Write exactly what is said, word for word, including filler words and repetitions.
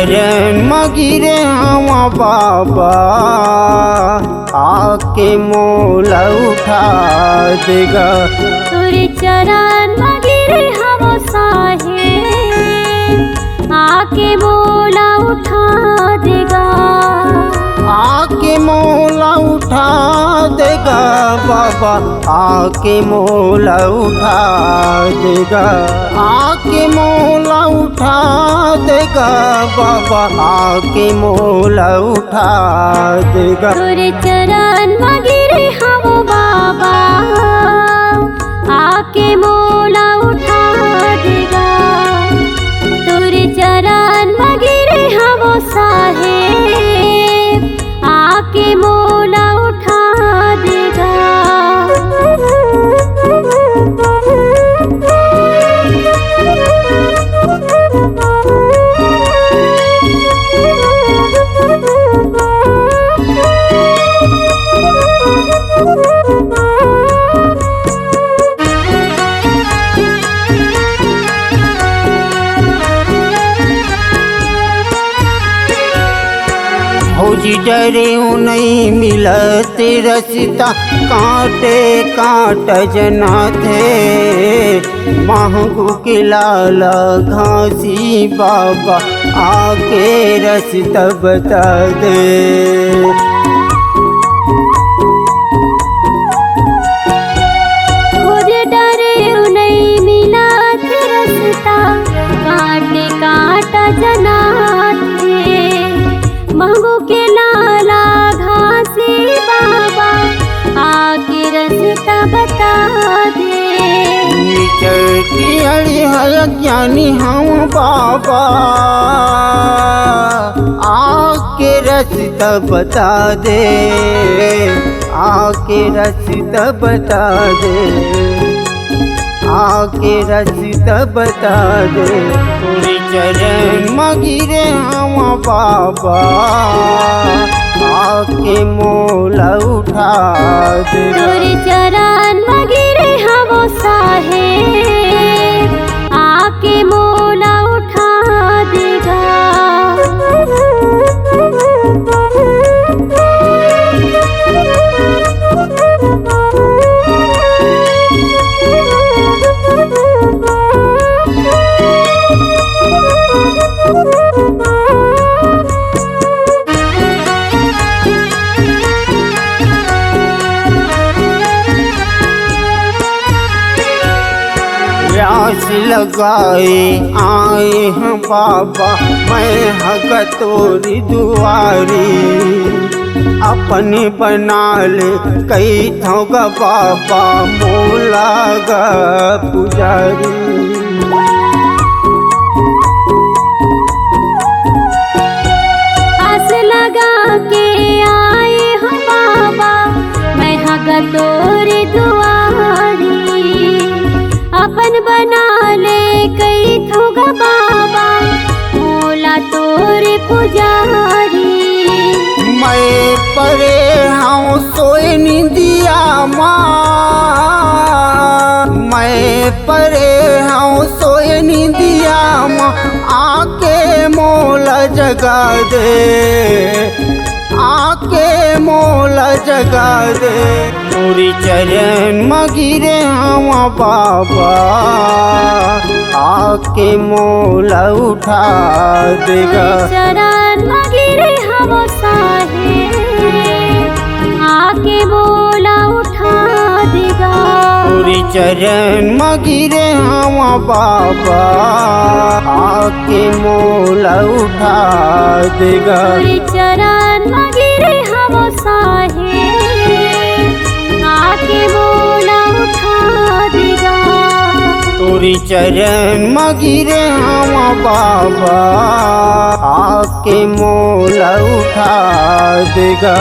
चरण म गिरे हवा बाबा, आके मोला उठा देगा। तोरे चरण म गिरे हवा साहेब, आके मोला उठा देगा। आके मोला उठा देगा बाबा, आके मोला उठा देगा। आके मोला उठा देगा बाबा, आके मोला उठा देगा। तोरे चरण म गिरे हवो बाबा, आके मोला उठा देगा। तोरे चरण म गिरे हवो साहेब, आके मोला उठा देगा। भौजी डरेव नइ मिलत रस्ता, कांटे कांट जनाथे। महंगू के लाला घासी बाबा, आके रस्ता बता दे। खुद डरेव नइ मिलत रस्ता, कांटे कांट जनाथे। महंगू के लाला घासी बाबा, आके रस्ता बता दे। निचर के अड़ी हया ज्ञानी हम बाबा, आके रस्ता बता दे, आके रस्ता बता दे। आके रस्ता बता दे। तोरे चरण म गिरे हवा बाबा, आके मोला उठा दे। तोरे चरण म गिरे हवो साहेब, आके मोला उठा देगा। प्यास लगाए आए हैं बाबा, मैं हग तोरी दुआरी। अपन बना ले कई थोगा बाबा, मोला गा पुजारी। आस लगा के आए हो बाबा, मैं हग तोरी दुआरी। अपन बना ले कई थोगा बाबा, मोला तोरी पुजारी। मैं परे हूँ सोए निंदिया मा, मैं परे हूँ सोए निंदिया मा, आके मोला जगा दे, आके मोला जगा दे। तोरी चरण म गिरे हवा बाबा, आके मोला उठा देगा। चरण म गिरे हवो साहेब, आके मोला उठा देगा। तोरी चरण म गिरे हवा बाबा, आके मोला उठा देगा। तोरी चरण म गिरे हवो साहेब, आके मोला उठा देगा। तोरी चरण म गिरे हवा बाबा, आके मोला उठा देगा।